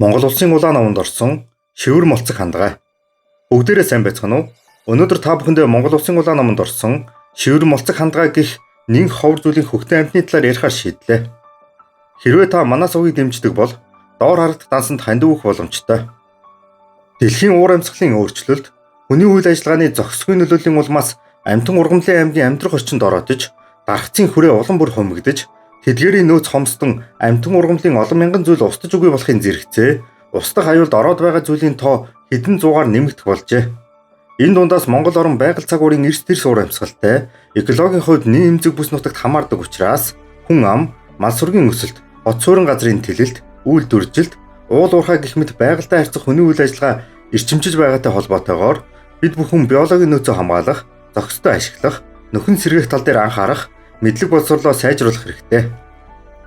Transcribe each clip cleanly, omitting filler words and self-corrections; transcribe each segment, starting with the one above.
Монгол улсын улаан номонд орсон шивэр молцог хандгай. Бүгдээрээ сайн байцгаана уу? Өнөөдөр та бүхэндээ Монгол улсын улаан номонд орсон шивэр молцог хандгай гэх нэн ховор зүйлийн хөхтөн амьтны талаар ярихаар шийдлээ. Хэрвээ та манай сувгийг дэмждэг бол доор харагдах дансанд хандив өгөх боломжтой. Дэлхийн уур амьсгалын өөрчлөлт, хүний үйл ажиллагааны зохисгүй нөлөөлийн улмаас амьтан ургамлын аймгийн амьдрах орчинд ороодож, дархацын хүрээ улам бүр хумигдаж, тэдгээрийн нөөц хомсдон амьтан ургамлын олон мянган зүйл устж үгүй болохын зэрэгцээ устдах аюулд ороод байгаа зүйлийн тоо хэдэн зуугаар нэмэгдэх болжээ. Энэ дундаас Монгол орн байгаль цаг уурын эрс тэрс уур амьсгалтай экологийн хувьд нэн эмзэг бүс нутагт хамаардаг учраас хүн ам, мал сүргийн өсөлт, хот суурин газрын тэлэлт, үйлдвэржилт, уул уурхай гэх мэт байгальтай харьцах хүний үйл ажиллагаа эрчимжиж байгаатай холбоотойгоор бид бүхэн биологийн нөөцөө хамгаалах, зохистой ашиглах, нөхөн сэргээх тал дээр анхаарах, мэдлэг боловсрлоо сайжруулах хэрэгтэй.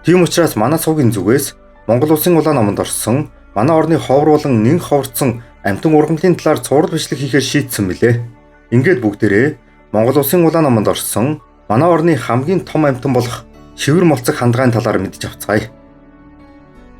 Тийм учраас манай сувгийн зүгээс Монгол улсын улаан номонд орсон манай орны ховор болон нэн ховорцсон амьтан ургамлын талаар цуврал бичлэг хийхээр шийдсэн мөлий. Ингээд бүгдээрээ Монгол улсын улаан номонд орсон манай орны хамгийн том амьтан болох шивэр молцог хандгайн талаар мэдэж авцгаая.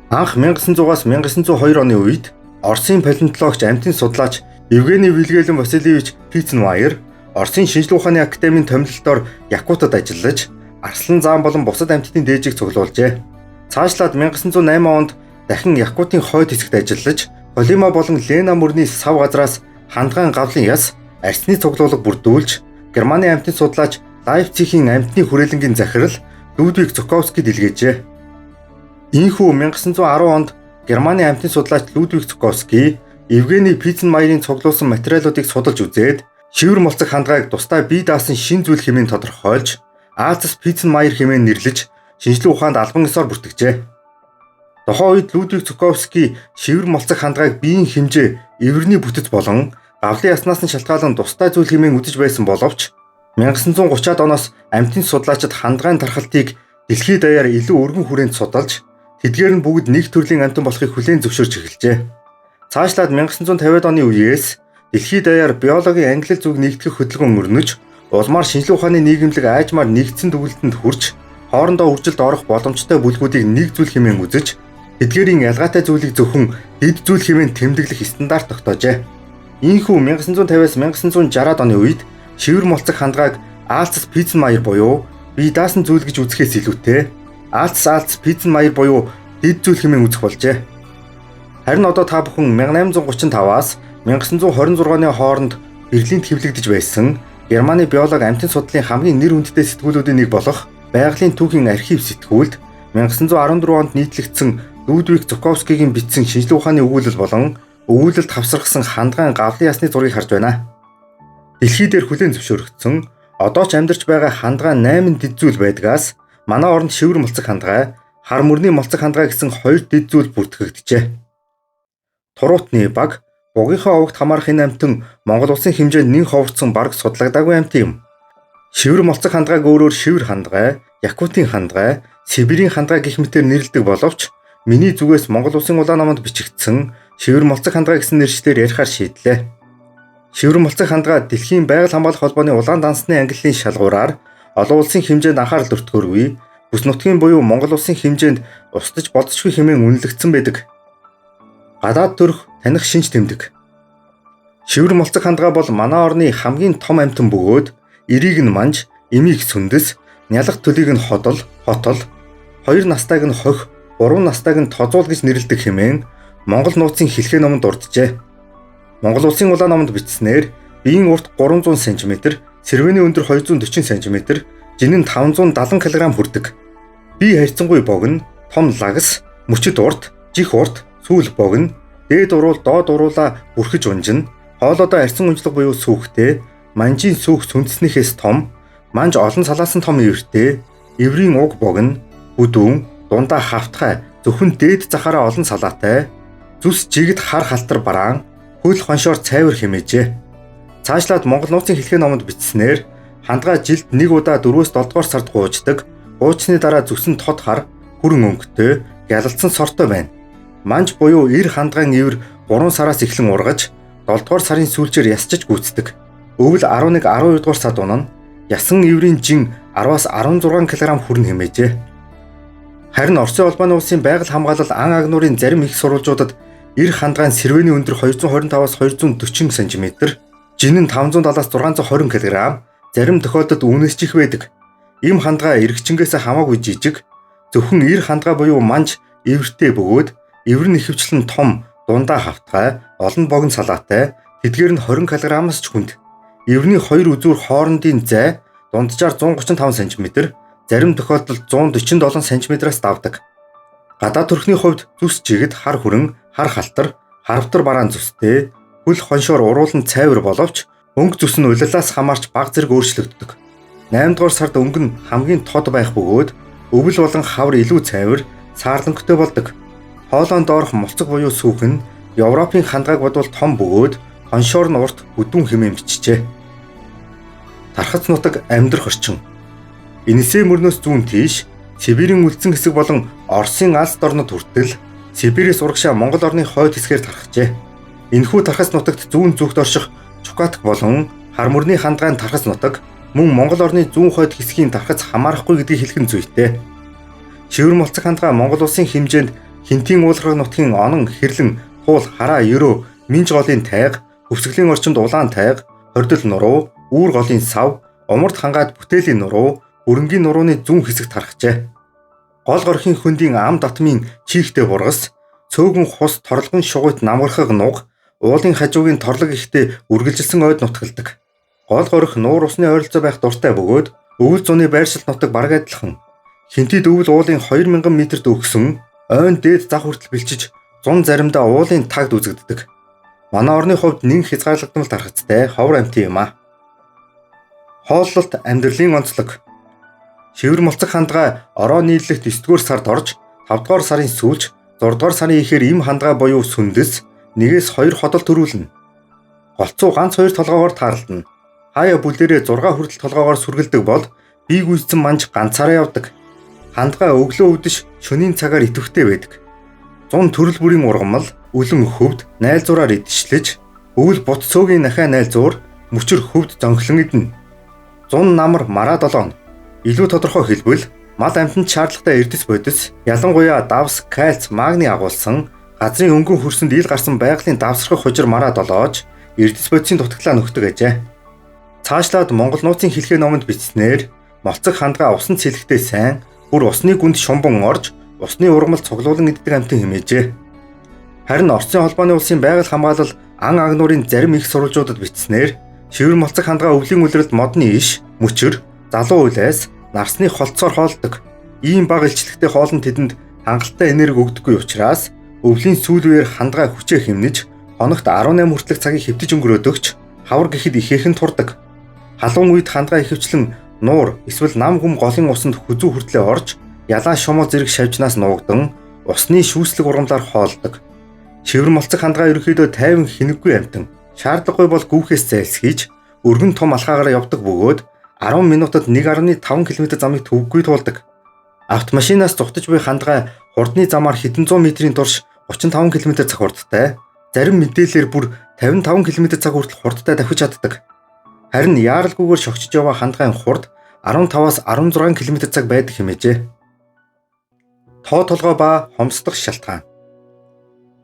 Анх 1900-аас 1902 оны үед Оросын палеонтологч, амьтан судлаач Евгений Вильгельм Васильевич Пиценмайер Оросын шинжлэх ухааны академийн томилолтоор Якутад ажиллаж, арслан заан болон бусад амьтдын дээжийг цуглуулжээ. Цаашлаад 1908 онд дахин Якутын хойд хэсэгт ажиллаж, Колима болон Лена мөрний сав газраас хандгайн гавлын яс, арсны цуглуулга бүрдүүлж, Германы амьтан судлаач Лайпцигийн амьтны хүрээлэнгийн захирал Людвиг Цуковскид илгээжээ. Ийхүү 1910 онд Германы амьтан судлаач Людвиг Цуковский Евгений Пиценмайерийн цуглуулсан материалуудыг судалж үзээд шивэр молцог хандгайг тусдаа бие даасан шин зүйл хэмээн тодорхойлж, Аалцас Пиценмайер хэмээн нэрлэж шинжлэх ухаанд албан ёсоор бүртгэжээ. Тухайн үед Людвиг Цуковский шивэр молцог хандгайг биеийн хэмжээ, эвэрний бүтэц болон гавлын яснаас нь шалтгаалan тусдаа зүйл хэмээн үзэж байсан боловч 1930-аад оноос амьтан судлаачид хандгайн тархалтыг дэлхийд даяар илүү өргөн хүрээнд судалж, тэдгээр нь бүгд нэг төрлийн амьтан болохыг хүлээн зөвшөөрч эхэлжээ. Цаашлаад 1950-ад оны үеэс дэлхийд даяар биологийн ангилал зүг нэгтгэх хөдөлгөөн өрнөж, улмаар шинжлэх ухааны нийгэмлэг аажмаар нэгдсэн дүгэлтэнд хүрч, хоорондоо үржилд орох боломжтой бүлгүүдийг нэг зүйл хэмээн үзэж, тэдгээрийн ялгаатай зүйлийг зөвхөн дэд зүйл хэмээн тэмдэглэх стандарт тогтоожээ. Ийхүү 1950-аас 1960-ад оны үед шивэр молцог хандгайг Аалцас Пиценмайер буюу бие даасан зүйл гэж үзэхээс илүүтэй Аалцас Аалц Пиценмайер буюу дэд зүйл хэмээн үзэх болжээ. Харин одоо та бүхэн 1835-аас 1926 оны хооронд Берлинд хэвлэгдэж байсан Германы биолог амьтан судлалын хамгийн нэр хүндтэй сэтгүүлүүдийн нэг болох Байгалийн түүхийн архив сэтгүүлд 1914 онд нийтлэгдсэн Людвиг Цуковскигийн бичсэн шинжлэх ухааны өгүүлэл болон өгүүлэлд хавсаргасан хандгайн гавлын ясны зургийг харж байна. Дэлхий дээр хүлээн зөвшөөрөгдсөн одоо ч амьдарч байгаа хандгай 8 дэд зүйл байдгаас манай оронд шивэр молцог хандгай, хар мөрний молцог хандгай гэсэн хоёр дэд зүйл бүртгэгджээ. Туруутны баг бугийнхаа овогт хамаарах энэ амьтан Монгол улсын хэмжээнд нэн ховорцсон бараг судлагдаагүй амьтан юм. Шивэр молцог хандгайг өөрөөр шивэр хандгай, Якутын хандгай, Сибирийн хандгай гэх мэтээр нэрлэдэг боловч миний зүгээс Монгол улсын улаан номонд бичигдсэн шивэр молцог хандгай гэсэн нэршлээр ярихаар шийдлээ. Шивэр молцог хандгай дэлхийн байгаль хамгаалах холбооны улаан дансны ангиллын шалгуураар олон улсын хэмжээнд анхаарал өртгөөргүй бүс нутгийн буюу Монгол улсын хэмжээнд устж болзошгүй хэмээн үнэлэгдсэн байдаг. Гадаад төрх таних шинж тэмдэг. Шивэр молцог хандгай бол манай орны хамгийн том амьтан бөгөөд эрийг нь манж, эмийг сүндэс, нялх төлийг нь ходол, хотол, хоёр настайг нь хох, гурван настайг нь тозуул гэж нэрлэдэг хэмээн Монгол нууцын хэлхээ номонд дурджээ. Монгол улсын улаан номонд бичснээр биеийн урт 300 см, сэрвэний өндөр 240 см, жин нь 570 кг хүрдэг. Бие харьцангуй богино, том лагс, мөчид урт, жих урт, сүүл богино, дээд уруул доод уруулаа бүрхэж унжина, хоолойдоо арьсан унжлага буюу сүүхтэй, манжийн сүүх сүндэснийхээс том, манж олон салаасан том эвэртэй, эврийн уг богино, бүдүүн, дундаа хавтгай, зөвхөн дээд захаараа олон салаатай, зүс жигд хар халтар бараан, хөл хоншоор цайвар хэмээжээ. Цаашлаад Монгол нууцын хэлхээ номонд бичснээр хандгай жилд нэг удаа 4-7 дугаар сард гууждаг, гуучсны дараа зүсэн тод хар, хүрэн өнгөтэй, гялалцсан сортой байна. Манж буюу эр хандгайн эвэр 3 сараас эхлэн ургаж, 7 дугаар сарын сүүлчээр ясчиж гүйцдэг. Өвөл 11 12 дугаар сард унана. Ясан эврийн жин 10-аас 16 кг хүрнэ хэмээжээ. Харин Оросын холбооны улсын байгаль хамгаалал ан агнуурын зарим их сурвалжуудад эр хандгай нь сэрвэний өндөр 225-аас 240 см, жин нь 570-аас 620 кг, зарим тохиолдолд үүнээс ч их байдаг. Им хандгай эрэгчингээс хамаагүй жижиг, зөвхөн эр хандгай буюу манж эвэртэй бөгөөд эвэр нь ихэвчлэн том, дундаа хавтгай, олон богино салаатай, тэдгээр нь 20 кг-аас ч хүнд. Эвэрний хоёр үзүүр хоорондын зай дунджаар 135 см, зарим тохиолдолд 147 см-аас давдаг. Гадаад төрхний хувьд зүс жигд хар хүрэн, хар халтар, харавтар бараан зүстэй, хөл хоншоор уруулан цайвар боловч өнгө зүс нь улирлаас хамаарч бага зэрэг өөрчлөгддөг. 8 дугаар сард өнгө нь хамгийн тод байх бөгөөд өвөл болон хавар илүү цайвар, саарланготой болдог. Хоолойн доорх мулцаг буюу сүүх нь Европын хандгайг бодвол том бөгөөд хоншоор нь урт бүдүүн хэмээн бичжээ. Тархац нутаг амьдрах орчин. Энисей мөрнөөс зүүн тийш Сибирийн үлдсэн хэсэг болон Оросын алс дорнод хүртэл Сибирээс урагшаа Монгол орны хойд хэсгээр тархажээ. Энэхүү тархац нутагт зүүн зүгт орших Чукатк болон хар мөрний хандгайн тархац нутаг мөн Монгол орны зүүн хойд хэсгийн тархац хамаарахгүй гэдгийг хэлэх нь зүйтэй. Шивэр мулцаг хандгай Монгол улсын хэмжээнд Хэнтийн уулархаг нутгийн онон, хэрлэн, туул, хараа, ерөө, минж голын тайга, хөвсгөлийн орчинд улаан тайга, хордол нуруу, үүр голын сав, умард хангаад бүтээлийн нуруу, бүрэнгийн нурууны зүүн хэсэгт тархжээ. Гол горхын хөндийн ам татмын чийхтэй бургас, цөөгөн хус торлогон шугуйт намгархаг нуг, уулын хажуугийн торлог ихтэй үргэлжилсэн ойд нутагладаг. Гол горих нуур усны ойролцоо байх дуртай бөгөөд өвөл зуны байршил нутаг бараг адилхан. Хэнтид өвөл уулын 2000 метрт өгсөн ойн дээд зах хүртэл бэлчиж зун заримдаа уулын тагд үзэгддэг. Манай орны хувьд нэн хязгаарлагдмал тархацтай ховор амьтан юм а. Хооллолт амьдралын онцлог. Шивэр мулцаг хандгай ороо нийллэгт 9-р сард орж 5-р сарын сүүлч 6-р сарын ихээр им хандгай буюу сүндэс 1-ээс 2 ходол төрүүлнэ. Голцуу ганц хоёр толгоогоор таарлана. Хаяа бүлээрээ 6 хүртэл толгоогоор сүргэлдэг бол бие гүйцсэн манж ганцаараа явдаг. Хандгай өглөө үдэш шөнийн цагаар идэвхтэй байдаг. Зун төрөл бүрийн ургамал, үлэн хөвд, найлзуураар идшилж, өвөл бут цөөгийн нахиа найлзуур, мөчөр хөвд зонхлон идэнэ. Зун намар мараа долоон. Илүү тодорхой хэлбэл мал амьтанд шаардлагатай эрдэс бодис, ялангуяа давс, кальц, магний агуулсан газрын өнгөн хөрсөнд ил гарсан байгалийн давсархах хужир мараа долоож эрдэс бодисын дутагдлаа нөхдөг ажээ. Цаашлаад Монгол нууцын хэлхээ номонд бичснээр молцог хандгай усанд сэлэхтэй сайн, бүр усны гүнд шумбан орж усны ургамал цуглуулан иддэг амьтан хэмээжээ. Харин Оросын холбооны улсын байгаль хамгаалал ан агнуурын зарим их сурвалжуудад бичснээр шивэр молцог хандгай өвлийн улиралд модны иш, мөчөр, залуу улайс, нарсны холцоор хоолдог. Ийм бага илчлэгтэй хоол нь тэдэнд хангалттай энерги өгдөггүй учраас өвлийн сүүл үеэр хандгай хүчээ хэмнэж хоногт 18 хүртэлх цагийг хэвтэж өнгөрөөдөгч хавар гэхэд ихээхэн турдаг. Халуун үед хандгай ихэвчлэн нуур эсвэл нам гүм голын усанд хүзүү хүртлээ орж ялаа шумуу зэрэг шавжнаас нуугдан усны шүүслэг ургамлаар хоолдог. Шивэр молцог хандгай ерөнхийдөө тайван хинэггүй амьтан. Шаардлагагүй бол гүүхээс зайлсхийж өргөн том алхаагаар явдаг бөгөөд 10 минутад 1.5 км замыг төвөггүй туулдаг. Автомашинаас зугтаж буй хандгай хурдны замаар хэдэн зуун метрийн турш 35 км цаг хурдтай, зарим мэдээллээр бүр 55 км цаг хүртэл хурдтай давхиж чаддаг. Харин яаралгүйгээр шогчиж яваа хандгайн хурд 15-аас 16 км цаг байдаг хэмээжээ. Тоо толгой ба хомсдох шалтгаан.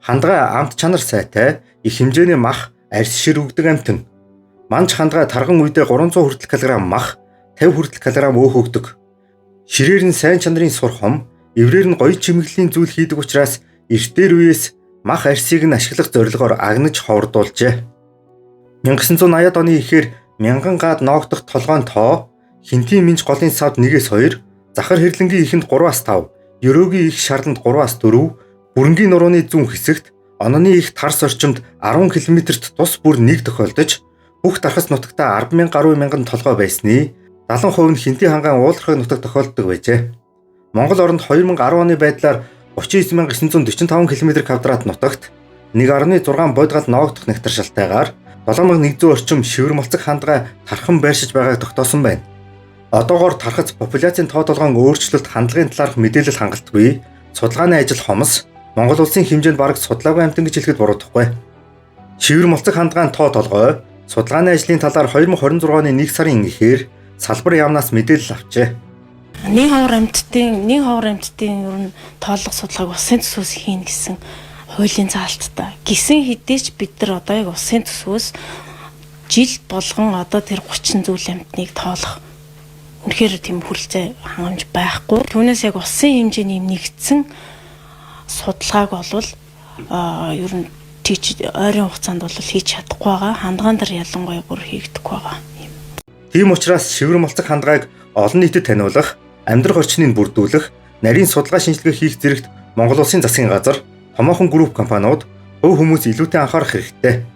Хандгай амт чанар сайтай, их хэмжээний мах, арьс шир өгдөг амьтан. Манж хандгай тарган үедээ 300 хүртэл килограмм мах, 50 хүртэл килограмм өөх өгдөг. Ширээр нь сайн чанарын сур хом, эврээр нь гоё чимэглэлийн зүйл хийдэг учраас эртээр үеэс мах арьсыг нь ашиглах зорилгоор агнаж ховордуулжээ. 1980-ад оны ихээр мянган гад ноогдох толгойн тоо Хэнтийн минж голын савд 1-ээс 2, Захар хэрлэнгийн ихэнд 3-аас 5, Ерөөгийн их шарланд 3-аас 4, Бүрэнгийн нурууны зүүн хэсэгт, Ононы их тарс орчимд 10 км-т тус бүр 1 тохиолдож, бүх тархас нутагтаа 10,000 гаруй мянган толгой байсны 70% нь Хэнтийн хангаан уулархаг нутаг тохиолддог байжээ. Монгол оронд 2010 оны байдлаар 39,945 км квадрат нутагт 1.6 бодгал ноогдох нэгтаршилтайгаар 7100 орчим шивэр молцог хандгай тархан байршиж байгааг тогтоосон байна. Одоогоор тархац популяцийн тоо толгойн өөрчлөлт хандлагын талаарх мэдээлэл хангалтгүй, судалгааны ажил хомс, Монгол улсын хэмжээнд бараг судлаагүй амьтан гэж хэлэхэд буруудахгүй. Шивэр молцог хандгаан тоо толгой судалгааны ажлын талаар 2026 оны 1 сарын ихээр салбар яамнаас мэдээлэл авчээ. Нэг ховор амьтдын ер нь тооллого судалгааг улсын төсвөөс хийнэ гэсэн хуулийн заалттай. Гисэн хэдий ч бид нар одоо яг улсын төсвөөс жил болгон одоо тэр 30 зүйл амьтныг тоолох үнэхээр тийм хүрэлцээ хангамж байхгүй. Түүнээс яг улсын хэмжээний нэгдсэн судалгааг бол ер нь тийч ойрын хугацаанд бол хийж чадахгүй байгаа. Хандгаан дээр ялангуяа бүр хийгдэхгүй байгаа. Тийм учраас шивэр молцох хандгайг олон нийтэд таниулах, амьдрах орчныг бүрдүүлэх, нарийн судалгаа шинжилгээ хийх зэрэгт Монгол Улсын засгийн газар, томоохон групп компаниуд, хувь хүмүүс илүүтэй анхаарах хэрэгтэй.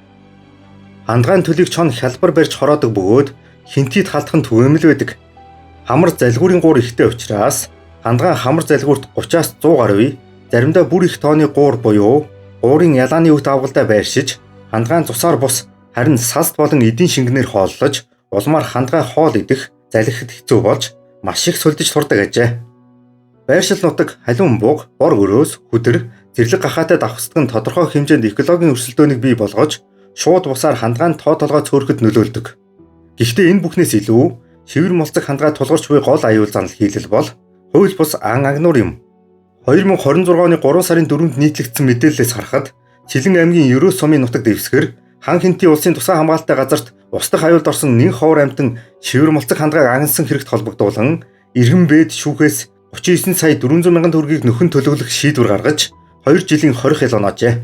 Хандгайн төлийг чон хялбар барьж хороодог бөгөөд хинтийд халдах нь түгээмэл байдаг. Хамар залгуурын гуур ихтэй учраас хандгай хамар залгуурт 30-аас 100 гаруй, заримдаа бүр их тооны гуур буюу гуурын ялааны үт авгалдаа байршиж, хандгайн цусаар бус харин салст болон эдийн шингэнээр хооллож, улмаар хандгай хоол идэх, залхихад хэцүү болж маш их сулдаж турдаг ажээ. Байршил нутаг халиун буг, бор өрөөс, хүдэр, зэрлэг гахаатай давхцдаг нь тодорхой хэмжээнд экологийн өрсөлдөөнийг бий болгож, шууд бусаар хандгайн тоо толгой цөөрөхөд нөлөөлдөг. Гэхдээ энэ бүхнээс илүү шивэр молцог хандгай тулгарч буй гол аюул занал хийлэл бол хууль бус ан агнуур юм. 2026 оны 3 сарын 4-нд нийтлэгдсэн мэдээллээс харахад Сэлэн аймгийн Ерөө сумын нутаг дэвсгэр Хан Хэнтийн улсын тусгай хамгаалалтай газарт ус дахь аюулд орсон нэн ховор амьтан шивэр молцог хандгайг агнасан хэрэгт холбогдуулан иргэн бэд шүүхээс 39 сая 400 мянган төгрөгийг нөхөн төлөвлөх шийдвэр гаргаж 2 жилийн хорих хэл оноожээ.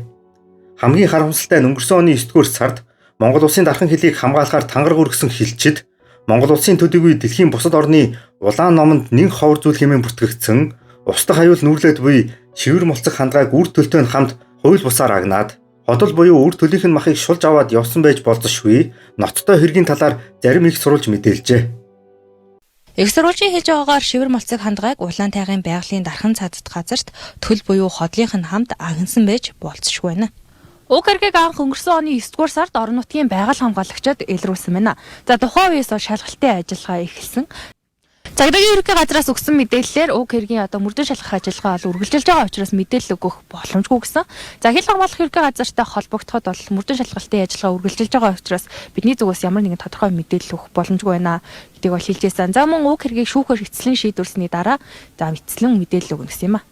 Хамгийн харамсалтай нь өнгөрсөн оны 9-р сард Монгол улсын дархан хилийг хамгаалахаар тангараг өргөсөн хилчид Монгол улсын төдийгүй дэлхийн бусад орны улаан номонд нэн ховор зүйл хэмээн бүртгэгдсэн ус дахь аюул нүрлээд буй шивэр молцох хандгайг үр төлтөө нь хамт хууль бусаар агнаад ходол буюу үр төлийнх нь махыг шулж аваад явсан байж болзошгүй ноцтой хэргийн талаар зарим их сурвалж мэдээлжээ. Их сурвалжийн хэлж байгаагаар шивэр молцог хандгайг улаан тайгын байгалийн дархан цадад газарт төл буюу ходлынх нь хамт агнсан байж болзошгүй байна. Уг хэргийг анх өнгөрсөн оны 9-р сард орон нутгийн байгаль хамгаалагчид илрүүлсэн байна. За тухайн үеэс бол шалгалтын ажиллагаа эхэлсэн. Цагдаагийн ерөнхий газраас өгсөн мэдээллээр уг хэргийн одоо мөрдөн шалгах ажиллагаа бол үргэлжилж байгаа учраас мэдээлэл өгөх боломжгүй гэсэн. За хил хамгаалах ерөнхий газартай холбогдоход бол мөрдөн шалгалтын ажиллагаа үргэлжилж байгаа учраас бидний зүгээс ямар нэгэн тодорхой мэдээлэл өгөх боломжгүй байна гэдгийг бол хэлж байсан. За мөн уг хэргийг шүүхээр эцлэн шийдвэрсний дараа за эцлэн мэдээлэл өгнө гэсэн юм а.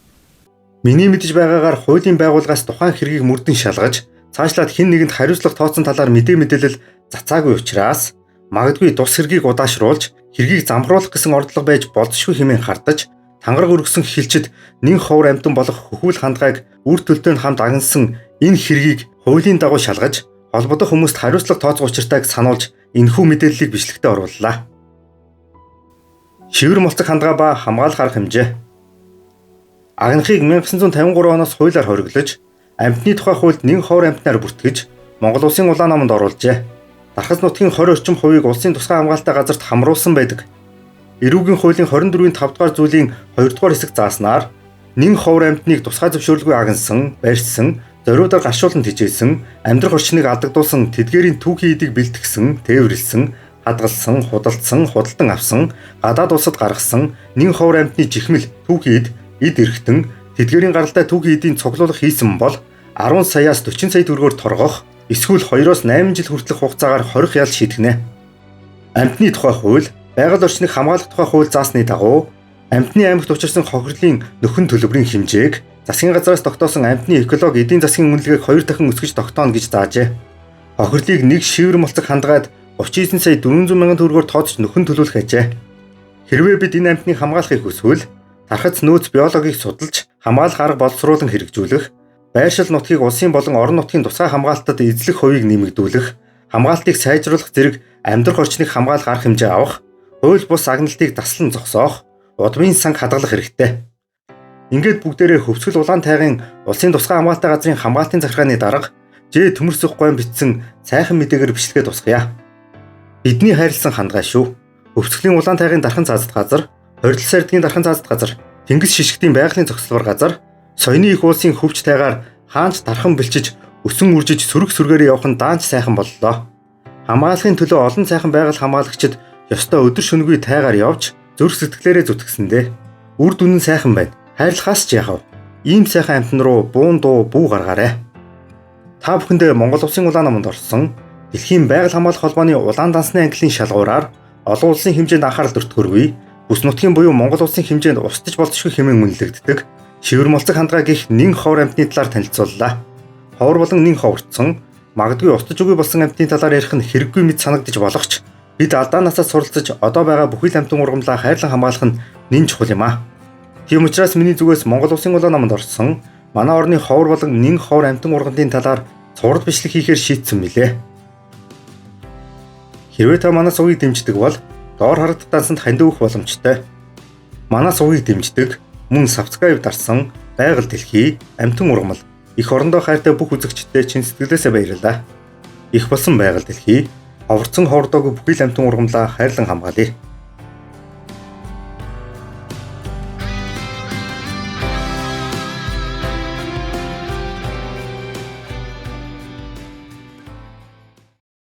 Миний мэдэж байгаагаар хуулийн байгууллагаас тухайн хэргийг мөрдөн шалгаж цаашлаад хэн нэгэнд хариуцлага тооцсон талаар мэдээлэл цацаагүй учраас магадгүй тус хэргийг удаашруулж хэргийг замхруулах гэсэн ордлого байж болзошгүй хэмээн хардаж тангараг өргөсөн хилчид нэн ховор амьтан болох хөхүүл хандгайг үр төлтөө нь хамт агнасан энэ хэргийг хуулийн дагуу шалгаж холбогдох хүмүүст хариуцлага тооцох учиртайг сануулж энэхүү мэдээллийг бичлэгтээ орууллаа. Шивэр молцог хандгай ба хамгаалах арга хэмжээ. Агнахыг 1953 оноос хуулиар хориглож, амьтны тухай хуульд нэн ховор амьтнаар бүртгэж Монгол улсын улаан номонд оруулжээ. Дархас нутгийн 20 орчим хувийг улсын тусгай хамгаалалтай газарт хамруулсан байдаг. Эрүүгийн хуулийн 24-ийн 5 дугаар зүйлийн 2 дугаар хэсэг зааснаар нэн ховор амьтныг тусгай зөвшөөрлгүй агнасан, барьсан, зориудаар гаршуулан тэжээсэн, амьдрах орчныг алдагдуулсан тэдгээрийн түүхийн эдийг бэлтгэсэн, тээвэрлсэн, хадгалсан, худалдсан, худалдан авсан, гадаад улсад гаргасан нэн ховор амьтны жихмэл, түүхийн эд, эд эрхтэн, тэдгээрийн гаралтай түүхийн эдийн цуглуулах хийсэн бол 10 саяас 40 сая төгрөгөөр торгох, эсвэл 2-оос 8 жил хүртэлх хугацаагаар хорих ял шийтгэнэ. Амьтны тухай хууль, байгаль орчныг хамгаалах тухай хууль заасны дагуу амьтны аймагт учирсан хохирлын нөхөн төлбөрийн хэмжээг засгийн газраас тогтоосон амьтны экологи эдийн засгийн үнэлгээг 2 дахин өсгөж тогтооно гэж заажээ. Хохирлыг нэг шивэр молцог хандгайд 39 сая 400 мянган төгрөгөөр тооцож нөхөн төлөвлөх ажээ. Хэрвээ бид энэ амьтныг хамгаалахыг хүсвэл тархац нөөц биологийг судалж хамгаалах арга боловсруулан хэрэгжүүлэх, байршил нутгийг улсын болон орон нутгийн тусгай хамгаалтад эзлэх хувийг нэмэгдүүлэх, хамгаалтыг сайжруулах зэрэг амьдрах орчныг хамгаалах арга хэмжээ авах, хууль бус агналтыг таслан зогсоох, удмын санг хадгалах хэрэгтэй. Ингээд бүгдээрээ Хөвсгөл улаан тайгын улсын тусгай хамгаалалтын газрын хамгаалтын захиргааны дарга Ж Төмөрсөх гойн бичсэн сайхан мэдээгээр бичлэгээ тусгая. Бидний хайрлсан хандгай шүү. Хөвсгөлийн улаан тайгын дархан цаазат газар, хоригдол сардгийн дархан цаазат газар, Тэнгис шишгтийн байгалийн зогсолбор газар, Соёны их уулсын хөвч тайгаар хаанч дархан бэлчиж өсөн үржиж сөрөг сүргээрээ явах нь даанч сайхан боллоо. Хамгаалахын төлөө олон сайхан байгаль хамгаалагчид ёстой өдөр шөнөгүй тайгаар явж зүрх сэтгэлээрээ зүтгэсэндээ. Үр дүн нь сайхан байна. Хайрлахаас ч яхав. Ийм сайхан амьтан руу буун дуу бүү гаргаарай. Та бүхэндээ Монгол Улсын улаан номонд орсон Дэлхийн байгаль хамгаалах холбооны улаан дансны ангиллын шалгуураар олон улсын хэмжээнд анхаарал өртгөргүй Бүс нутгийн буюу Монгол улсын хэмжээнд устж болзошгүй хэмээн үнэлэгддэг шивэр молцог хандгай гэх нэн ховор амьтны талаар танилцууллаа. Ховор болон нэн ховорцсон, магадгүй устж үгүй болсон амьтны талаар ярих нь хэрэггүй мэт санагдаж болох ч бид алдаанаасаа суралцаж одоо байгаа бүхий л амьтан ургамлаа хайрлан хамгаалах нь нэн чухал юм аа. Тийм учраас миний зүгээс Монгол Улсын Улаан номонд орсон манай орны ховор болон нэн ховор амьтан ургамлын талаар цуврал бичлэг хийхээр шийдсэн мэлээ. Хэрвээ та манай сувгийг дэмждэг бол доор харагдах дансанд хандив өгөх боломжтой. Манай сувгийг дэмждэг, мөн subscribe дарсан байгаль дэлхий, амьтан ургамал, эх орондоо хайртай бүх үзэгчдэд чин сэтгэлээсээ баярлалаа. Их болсон байгаль дэлхий, ховорцсон ховордоогүй бүхий л амьтан ургамлаа хайрлан хамгаалъя.